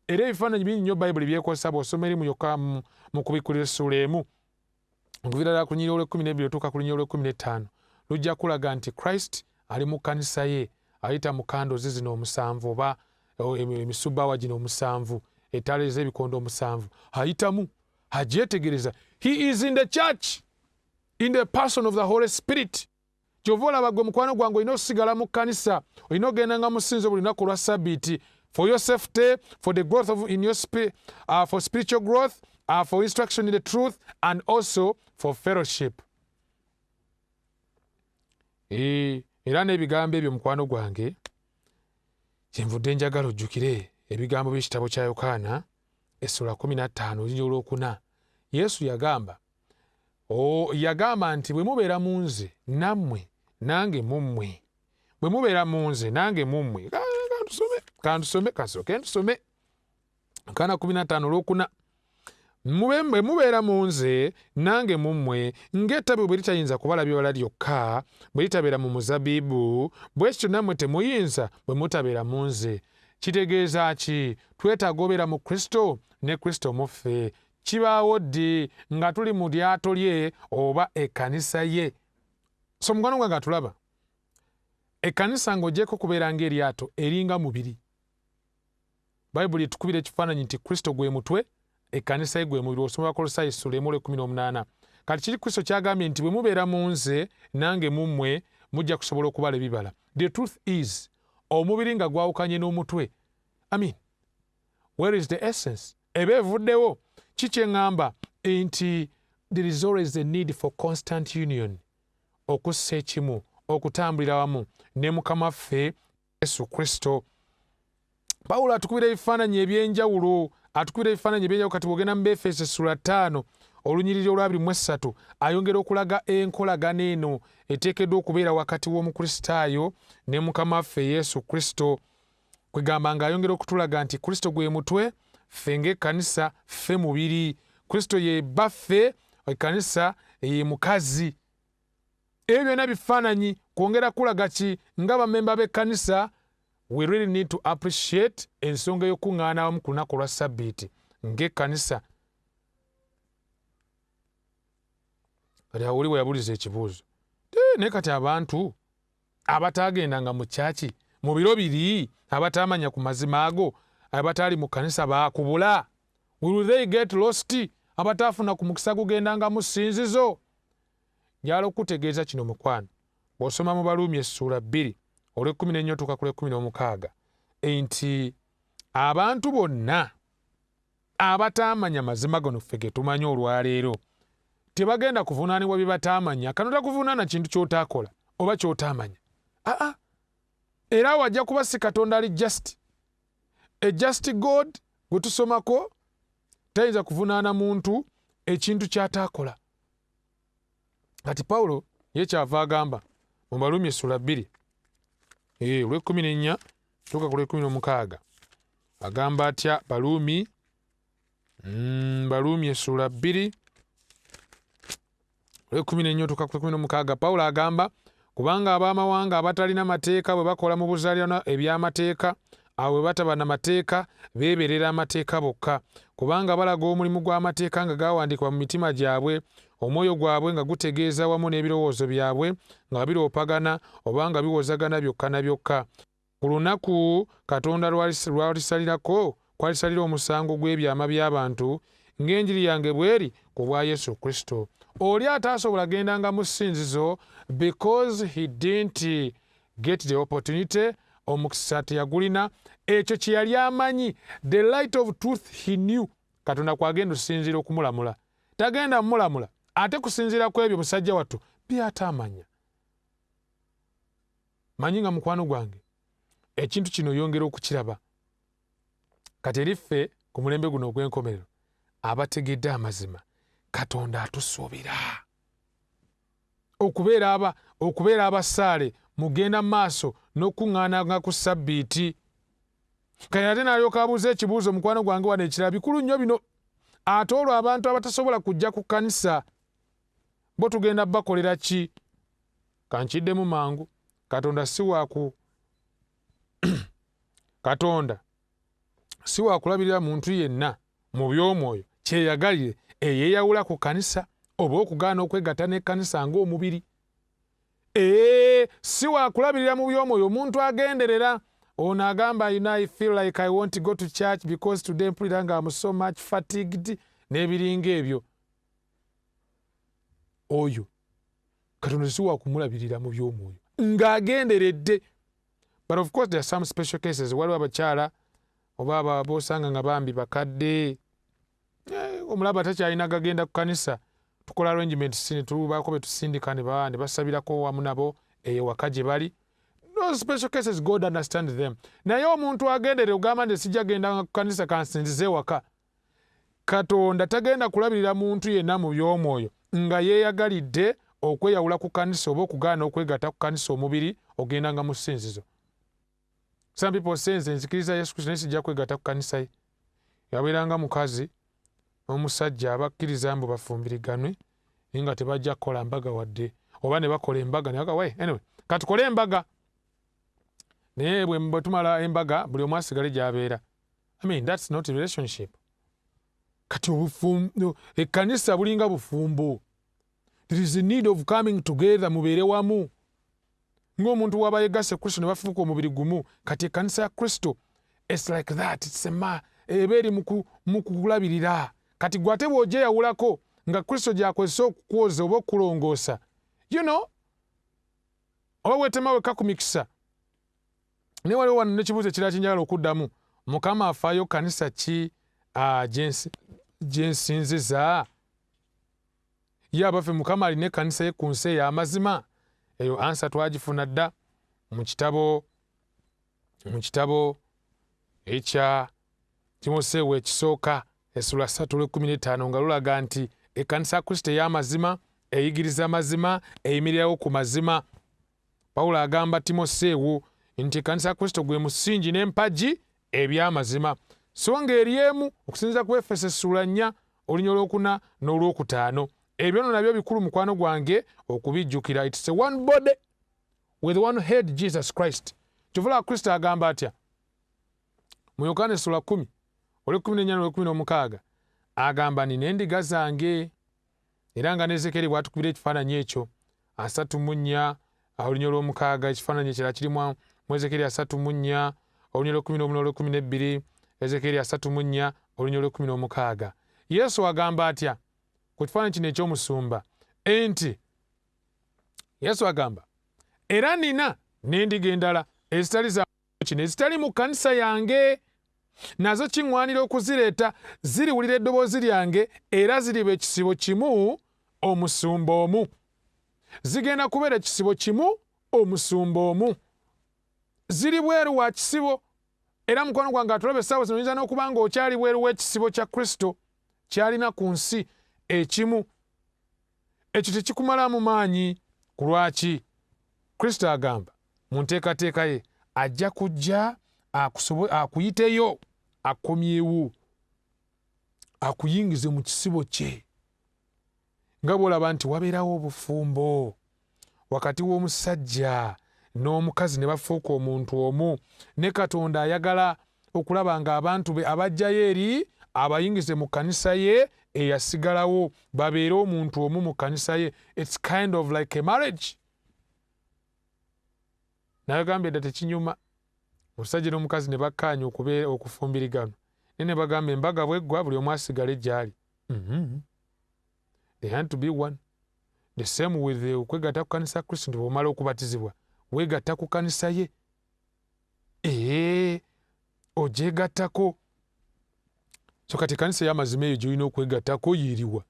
Era ebifaananyi bingi nnyo Bayibuli byekozesa. Bw'osoma erimu yokka mu Kubikkulira essuula 1 okuviira ddala ku lunyiriri olw'e12 otuuka ku lunyiriri olw'e15, lujja kulaga nti Christ ali mu kkanisa ye, ayita mu candles zino 7 oba emisubbaawa gino 7, ettaala ez'ebikondo 7, ayitamu agyetegereza. He is in the church in the person of the Holy Spirit. Kyova olaba gwe mukwano gwange olina osigala mu kkanisa, olina ogendanga mu ssinzizo buli lunaku olwa Sabbiiti, for your safety, for the growth of in your spirit, for spiritual growth, for instruction in the truth, and also for fellowship. Era n'ebigambo ebyo, mukwano gwange, kyenvudde njagala ojjukire ebigambo by'ekitabo kya Yokaana essula 15 olunyiriri olwokuna. Yesu yagamba, yagamba nti bwe mubeera mu nze nammwe nange mu mmwe, bwe mubeera mu nze nange mu mmwe. Kantusome, kantusome, kasooke ntusome Yokaana 15 olwokuna. Bwe mubeera mu nze nange mu mmwe, ng'ettabi bwe litayinza kubala bibala lyokka bwe litabeera mu muzabibu, bwe kityo nammwe temuyinza bwe mutabeera mu nze. Kitegeeza ki? Twetaaga obeera mu Kristo ne Kristo mu ffe. Kibaawo ddi? Nga tuli mu lyato lye oba ekkanisa ye. So mukwano gwange atulaba, ekkanisa ng'ogyeko kubeera ng'eryato, eringa mubiri. Bayibuli etukubira ekifaananyi nti Kristo gwe mutwe, ekkanisa ye gwe mubiri. Osoma Bakolosayi essula 1 olw'e18. Kati kiri Kristo kyagambye nti bwe mubeera mu nze nange mu mmwe, mujja kusobola okubala ebibala. The truth is, omubiri nga gwawukanye n'omutwe, I mean, where is the essence? Eba evuddewo. Kikyeŋŋamba nti there is always a need for constant union, okussa ekimu, okutambulira wamu ne Mukama ffe Yesu Kristo. Pawulo atukubira ebifaananyi ebyenjawulo, atukubira ebifaananyi ebyenjawulo. Kati bwogenda mu Befeso essula 5 olunyiriri olwa 23, ayongera okulaga enkolagana eno eteekeddwa okubeera wakati w'Omukristaayo ne Mukama waffe Yesu Kristo. Kwegamba ng'ayongera okutulaga nti Kristo gwe mutwe, ffe ng'ekkanisa ffe mubiri. Kristo ye baffe, ekkanisa ye mukazi. Ebyo byonna bifaananyi kwongera kulaga ki? Nga bamemba b'ekkanisa, we really need to appreciate ensonga ey'okuŋŋaana awamu ku lunaku olwa Sabbiiti ng'ekkanisa. Kati awo oli we yabuliza ekibuuzo, naye kati abantu abataagendanga mu kyaki mu biro biri, abataamanya ku mazima ago, abataali mu kkanisa, baakubula? Will they get lost, abataafuna ku mukisa gugendanga mu ssinzizo? Njagala okukutegeeza kino, mukwano. Bw'osoma mu Baluumi essuula 2 olw'e14 otuuka ku lw'e16, nti abantu bonna abataamanya mazima gano ffe ge tumanyi olwaleero tebagenda kuvunaanibwa bye bataamanya. Kano takuvunaana kintu ky'otaakola oba ky'otaamanya. Aa, era awo ajja kuba si Katonda ali just. A just God gwe tusomako tayinza kuvunaana muntu ekintu ky'ataakola. Kati Pawulo ye kyava agamba mu Baluumi essula 2 olw'e14 tuuka ku lw'e16. Agamba atya? Baluumi, Baluumi essula 2 olw'e14 otuuka ku lw'e16. Pawulo agamba, kubanga ab'amawanga abatalina mateeka bwe bakola mu buzaaliranwa eby'amateeka, Awo bwe bataba na mateeka, beebeerera amateeka bokka, kubanga balaga omulimu gw'amateeka nga gawandiikibwa mu mitima gyabwe, omwoyo gwabwe nga gutegeeza wamu n'ebirowoozo byabwe nga biroopagana oba nga biwozagana byokka na byokka. Ku lunaku Katonda lw'alisalirako kwalisalira omusango gw'ebyama by'abantu, ng'enjiri yange bw'eri ku bwa Yesu Kristo. Oli ataasobola gendanga mu ssinzizo because he didn't get the opportunity, omukisa teyagulina, ekyo kye yali amanyi, the light of truth he knew, Katonda kwagenda okusinziira okumulamula. Tagenda mumulamula ate kusinziira ku ebyo musajja wattu by'ataamanya. Manyi nga mukwano gwange ekintu kino oyongera okukiraba kati eri ffe ku mulembe guno ogw'enkomerero abategedde amazima. Katonda atusuubira okubeera abasaale mugenda maaso n'okuŋŋaananga ku sabbiiti. Kati ate n'alyoka abuuza ekibuuzo, mukwano gwange wano ekirala bikulu nnyo bino. Ate olwo abantu abatasobola kujja ku kkanisa bo tugenda bakolera ki? Kankiddemu mangu. Katonda si wakulabirira muntu yenna mu by'omwoyo kyeyagalire eyeeyawula ku kkanisa oba okugaana okwegatta n'ekkanisa ng'omubiri. Si wakulabirira mu by'omwoyo omuntu agenderera ono agamba, "You know, I feel like I want to go to church because today mpulira nga am so much fatigued," n'ebiringa ebyo. Oyo Katonda si wakumulabirira mu by'omwoyo ng'agenderedde. But of course there are some special cases. Waliwo abakyala oba bosanga nga bambi bakadde, omulaba takyalina gagenda ku kanisa, tukola arrangements ne tubaako be tusindika ne baba ne basabirako wamu nabo eyo waka gye bali. Those special cases, God understand them. Naye omuntu agendere ogamba nti sijja genda ku kanisa, kansinzize waka, Katonda tagenda kulabirira muntu yenna mu by'omwoyo nga yeeyagalidde okweyawula ku kanisa oba okugaana okwegatta ku kanisa omubiri ogendanga mu ssinzizo. Some people say, "Nze nzikiriza Yesu Kristo naye sijja kwegatta ku kanisa ye." Yabeeranga mukazi n'omusajja abakkiriza mbu bafumbiriganwe naye nga tebajja kukola mbaga wadde, oba ne bakola embaga ne we anyway, katukole embaga naye bwe tumala embaga buli omu asigale gy'abeera. I mean, that's not a relationship. Kati ekkanisa bulinga bufumbo. There is a need of coming together, mubeere wamu ng'omuntu waba yegasse Kristo ne bafuuka omubiri gumu. Kati ekkanisa ya Kristo, it's like that. It's a ma eba eri mu kukulabirira. Kati gwe ate bw'ogyeyawulako nga Kristo gy'akozesa okukwoza oba okukulongoosa, oba weetema wekka ku mikisa. Naye waliwo wano n'ekibuuzo ekirala kinjagala okuddamu. Mukama afaayo kanisa ki gye nsinziza? Ye abaffe, Mukama alina ekkanisa ye ku nsi ey'amazima? Eyo answer twagifuna dda mu kitabo ekya Timoseewo ekisooka essula 3:15, nga lulaga nti ekkanisa ya Kristo ey'amazima eyigiriza mazima, eyimirirawo ku mazima. Pawulo agamba Timoseewo nti ekkanisa ya Kristo gwe musingi n'empagi eby'amazima, so ng'eri emu okusinziira ku Efeso essula 4 olunya olwokuna n'olwokutaano. Ebyo nno nabyo bikulu, mukwano gwange, okubijjukira. It's a one body with one head, Jesus Christ. Kyovula Kristo agamba atya mu Yokaana essula 10 olw'14 olw'16? Agamba, "Nina endiga zange." Era nga ne Ezekeri bw'atukubira ekifaananyi ekyo 34 olunya olw'omukaaga. Ekifaananyi ekirala kirimu mu Ezekeri 34 olunya olw'11 olw'12, Ezekeri 34 olunya olw'16. Yesu agamba atya ku kifaananyi kino eky'omusumba? Enti Yesu agamba, "Era nina n'endiga endala ezitali za kino, ezitali mu kkanisa yange, nazo kiŋŋwanira okuzireeta, ziriwulira eddoboozi lyange, era ziriba ekisibo kimu, omusumba omu." Zigenda kubeera ekisibo kimu, omusumba omu. Ziri bweru wa kisibo. Era mukwano gwange atulaba essaawa zino, oyinza n'okuba nga okyali bweru w'ekisibo kya Kristo kyalina ku nsi ekimu. Ekyo tekikumalamu maanyi. Ku lwaki? Kristo agamba mu nteekateeka ye ajja kujja akuyiteyo, akomyewo, akuyingize mu kisibo kye. Nga bw'olaba nti wabeerawo obufumbo wakati w'omusajja n'omukazi ne bafuuka omuntu omu. Ne Katonda ayagala okulaba ng'abantu be abajjayo eri abayingize mu kkanisa ye eyasigalawo, babeere omuntu omu mu kkanisa ye. It's kind of like a marriage. Nagambye dda tekinyuma omusajja n'omukazi ne bakkaanya okufumbiriganwa, naye ne bagamba embaga bweggwa buli omu asigale gy'ali. They had to be one. The same with okwegatta ku kanisa ya Kristo, nti bw'omala okubatizibwa weegatta ku kanisa ye, ee ogyegattako. So kati ekkanisa ey'amazima eyo gy'olina okwegattako yiriwa?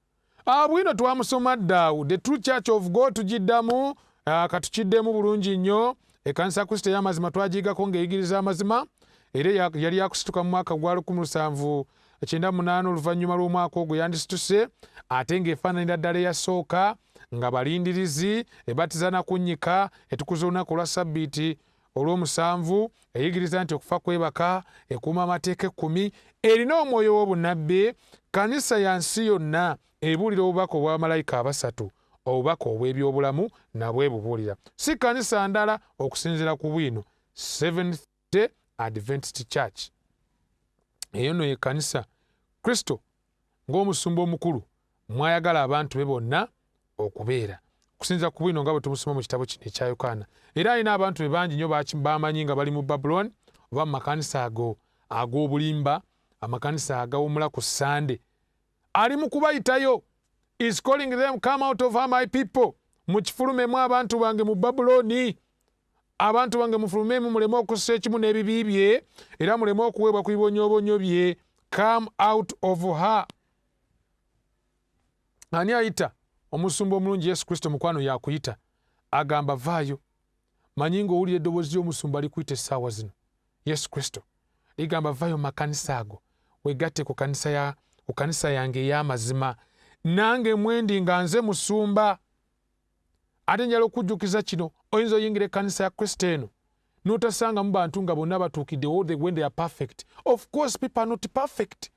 Bwino twamusoma ddaawo, the true church of God. Tugiddamu, katukiddemu bulungi nnyo. Ekkanisa ya Kristo ey'amazima twagiyigako ng'eyigiriza amazima, era yali yakusituka mu mwaka gwa 1798. Oluvannyuma lw'omwaka ogwo yandisituse, ate ng'efaananira ddala eyasooka, nga balindirizi, ebatiza na kunnyika, etukuza olunaku olwa sabbiiti olw'omusanvu, eyigiriza nti okufa kwebaka, ekuuma amateeka 10, erina omwoyo w'obunnabbi, kanisa ya nsi yonna, ebuulira obubaka obw'abamalayika abasatu, obubaka obw'ebyobulamu nabwe bubuulira, si kanisa ndala okusinziira ku bwino Seventh Day Adventist Church. Eyo nno ye kanisa Kristo ng'omusumba omukulu mwayagala abantu be bonna okubeera, okusinziira ku bwino nga bwe tumusoma mu kitabo kino ekya Yokaana. Era alina abantu be bangi nnyo bamanyi nga bali mu Babuloni oba mu makanisa ago ag'obulimba, amakanisa agawumula ku Sande. Ali mu kubayitayo, is calling them, "Come out of her, my people." Mukifulumemu, abantu bange, mu Babuloni. Abantu bange, mufulumemu, muleme okussa ekimu n'ebibi bye, era muleme okuweebwa ku bibonyoobonyo bye. Come out of her. Ani ayita? Omusumba omulungi Yesu Kristo, mukwano, yakuyita, agamba vaayo. Manyi ng'owulira eddoboozi ly'omusumba likuyita essaawa zino. Yesu Kristo ligamba, vaayo mu makanisa ago, wegatte ku kanisa ya ku kanisa yange ey'amazima, nange mwendi nga nze musumba. Ate njala okujjukiza kino: oyinza oyingira ekkanisa ya Kristo eno n'otasangamu bantu nga bonna batuukidde all the when they are perfect. Of course people are not perfect.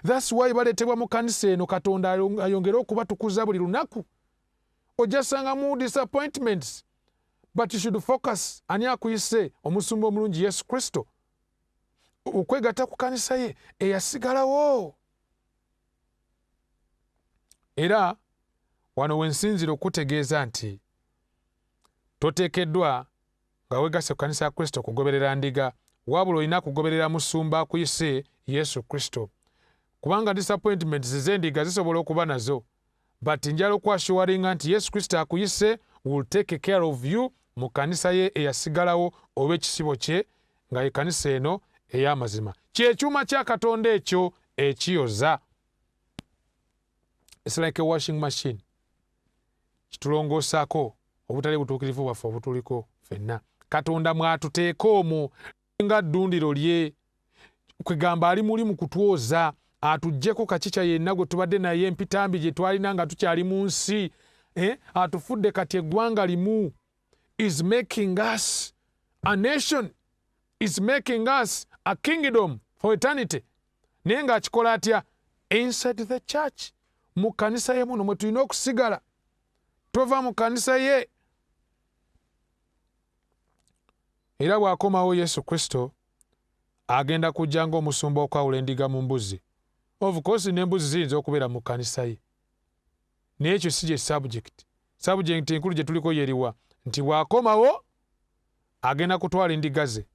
That's why baleetebwa mu kanisa eno, Katonda ayongere okubatukuza buli lunaku. Ojja sangamu disappointments, but you should focus. Ani akuyise? Omusumba omulungi Yesu Kristo, okwegatta ku kanisa ye eyasigalawo. Era wano wensinzira okutegeeza nti toteekeddwa nga wegasse ku kanisa ya Kristo kugoberera ndiga, wabula olina kugoberera musumba akuyise, Yesu Kristo, kubanga disappointments z'endiga zisobola okuba nazo, but njala okwassuringa nti Yesu Kristo akuyise will take care of you mu kanisa ye eyasigalawo oba ekisibo kye, nga ye kanisa eno ey'amazima. Kyekyuma kya Katonda ekyo ekiyoza. It's like a washing machine, kitulongoosaako obutali butuukirivu bwaffe obutuliko ffenna. Katonda mwatuteeka omwo nga ddundiro lye, kwegamba ali muli mu kutwoza atuggyeko kakica yenna gwe tubadde naye, empitambi gye twalina nga tukyali mu nsi, eh? Atufudde kati eggwanga limu, is making us a nation, is making us a kingdom for eternity. Naye ng'akikola atya? Inside the church, mu kanisa ye muno mwe tulina okusigala. Tova mu kanisa ye. Era bw'akomawo Yesu Kristo, agenda kujja ng'omusumba okwawula endiga mu mbuzi. Of course n'embuzi ziyinza okubeera mu kkanisa ye, naye ekyo si gye subject. Subject enkulu gye tuliko yeriwa? Nti bw'akomawo agenda kutwala endiga ze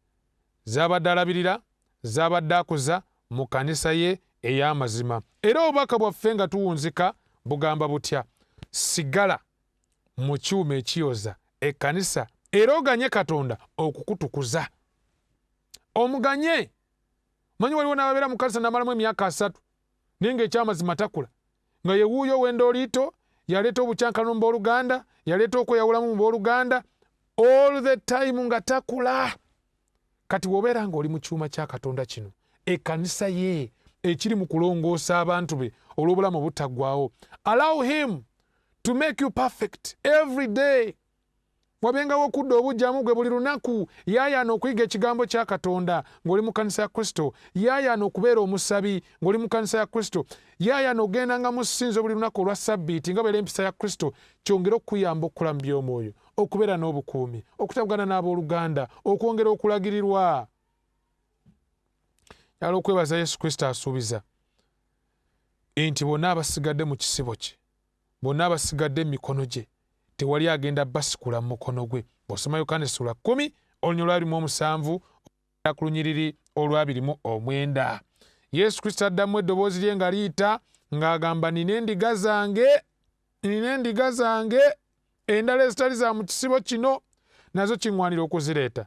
z'abadde alabirira, z'abadde akuza mu kkanisa ye ey'amazima. Era obubaka bwaffe nga tuwunzika bugamba butya? Sigala mu kyuma ekiyoza, ekkanisa, era oganye Katonda okukutukuza, omuganye. Manyi waliwo n'ababeera mu kanisa namalamu emyaka 30, naye ng'ekyamazima takula, nga yewuuyo owenda oliito, yaleeta obukyankalano mu booluganda, yaleeta okweyawulamu mu booluganda all the time, nga takula. Kati bw'obeera ng'oli mu kyuma kya Katonda kino, ekkanisa ye ekiri mu kulongoosa abantu be olw'obulamu obutaggwawo, allow him to make you perfect every day. Wabengawo okudda obujjamu gwe buli lunaku. Yaayaana okuyiga ekigambo kya Katonda ng'oli mu kanisa ya Kristo. Yaayaana okubeera omusabi ng'oli mu kanisa ya Kristo. Yaayaana ogendanga mu ssinzo buli lunaku olwa sabbiiti nga bwera empisa ya Kristo, kyongere okukuyamba okukula mu by'omwoyo. okubeera n'obukuumi, okutabugana n'abooluganda, okwongera okulagirirwa. Njagala okwebaza Yesu Kristo asuubiza nti bonna abasigadde mu kisibo kye, bonna abasigadde mu mikono gye, tewali agenda basikula mu mukono gwe. Bw'osoma Yokaana essula 10 olunyiriri lwa 27 ku lunyiriri olwabiri mu omwenda, Yesu Kristo addamu eddoboozi lye nga liyita ng'agamba, nina endiga zange, nina endiga zange endala ezitali za mu kisibo kino, nazo kiŋŋwanira okuzireeta.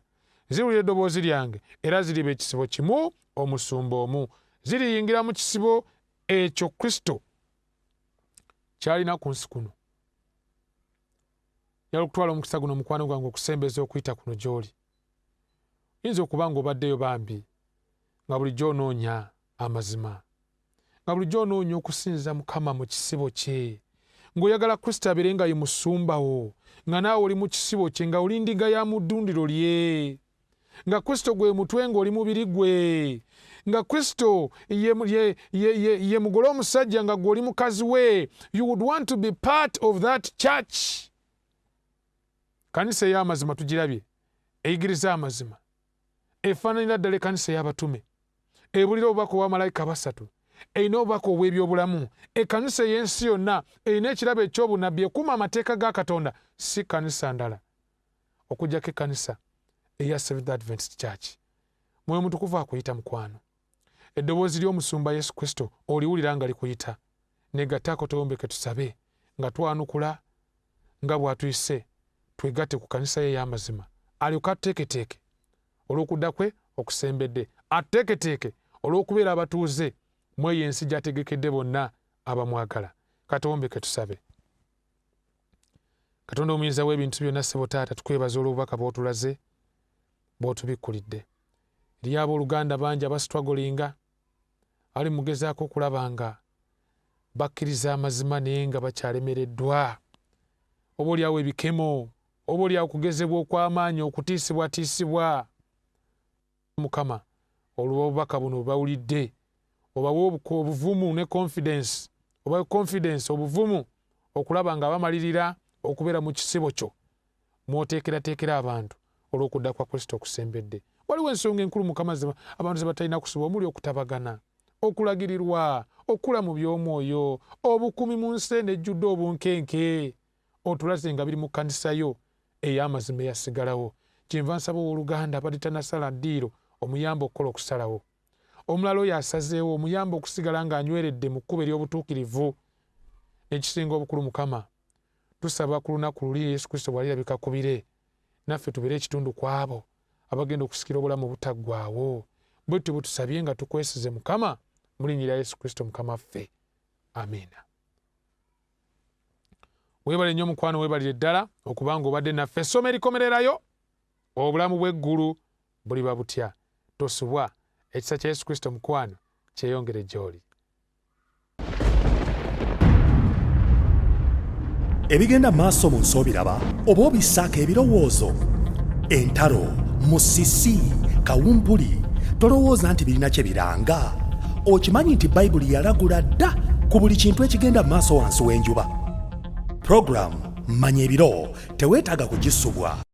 Ziwulira eddoboozi lyange era ziriba ekisibo kimu, omusumba omu. Ziriyingira mu kisibo ekyo Kristo kyalina ku nsi kuno. Njagala okutwala omukisa guno mukwano gwange okusembeza okuyita kuno gy'oli. Oyinza okuba ng'obaddeyo bambi nga bulijjo onoonya amazima, nga bulijjo onoonya okusinza Mukama mu kisibo kye, ng'oyagala Kristo abeere nga ye musumba wo, nga naawe oli mu kisibo kye, nga oli ndiga ya mu ddundiro lye, nga Kristo gwe mutwe ng'oli mubiri gwe, nga Kristo ye mugole omusajja nga gwe oli mukazi we. You would want to be part of that church. Kanisa ey'amazima tugirabye, eyigiriza amazima, efaananira ddala ekkanisa ey'abatume, ebulira obubaka obwa malayika basatu, erina obubaka obw'ebyobulamu. Ekkanisa ey'ensi yonna erina ekirabo eky'obunnabbi, ekuuma amateeka ga Katonda, si kkanisa ndala okuggyako ekkanisa eya Seventh Adventist Church. Mwoyo Mutukuvu akuyita mukwano. Eddoboozi ly'omusumba Yesu Kristo oliwulira nga likuyita. Negattaako toyombeke, tusabe nga twanukula nga bw'atuyise, twegatte ku kkanisa ye ey'amazima, alyoke atuteeketeeke olw'okudda kwe okusembedde, atuteeketeeke olw'okubeera abatuuze mu eyo ensi gy'ategekedde bonna abamwagala. Katowombeke tusabe. Katonda omuyinza w'ebintu byonna, ssebo taata, tukwebaza olw'obubaka bw'otulaze, bw'otubikkulidde. Eri abooluganda bangi abastrugglinga, ali mugezaako okulaba nga bakkiriza amazima naye nga bakyalemereddwa, oba oliawo ebikemo, oba oliawo okugezebwa okw'amaanyi, okutiisibwatiisibwa. Mukama, olw'obubaka buno bwe bawulidde, obawe obuvumu ne confidence, obawe confidence, obuvumu okulaba nga bamalirira okubeera mu kisibo kyo mwoteekerateekera abantu olw'okudda kwa Kristo okusembedde. Waliwo ensonga enkulu, Mukama, abantu ze batalina kusuba, omuli okutabagana, okulagirirwa, okula mu by'omwoyo, obukuumi mu nsi eno ejjudde obunkenke. Otulaze nga biri mu kkanisa yo ey'amazima eyasigalawo. Kyenva nsaba owooluganda abadde tanasala ddiiro, omuyambe okukola okusalawo. Omulala oyo asazeewo, omuyambe okusigala ng'anyweredde mu kkubo ery'obutuukirivu. N'ekisinga obukulu, Mukama, tusaba ku lunaku luli Yesu Kristo bw'alirabika ku bire, naffe tubeere ekitundu ku abo abagenda okusikira obulamu obutaggwaawo. Bwe tutyo bwe tusabye nga tukwesize, Mukama, mu linnya lya Yesu Kristo Mukama ffe, amiina. Weebale nnyo mukwano, weebalire ddala okubanga obadde naffe. Essomo erikomererayo, obulamu bw'eggulu buliba butya? Tosubwa. Ekisa kya Yesu Kristo mukwano kyeyongere gy'oli. Ebigenda maaso mu nsi obiraba oba obissaako ebirowoozo? Entalo, musisi, kawumpuli, tolowooza nti birina kye biranga? Okimanyi nti Bayibuli yalagula dda ku buli kintu ekigenda mu maaso wansi w'enjuba? Puroguramu Manya Ebiro teweetaaga kugisubwa.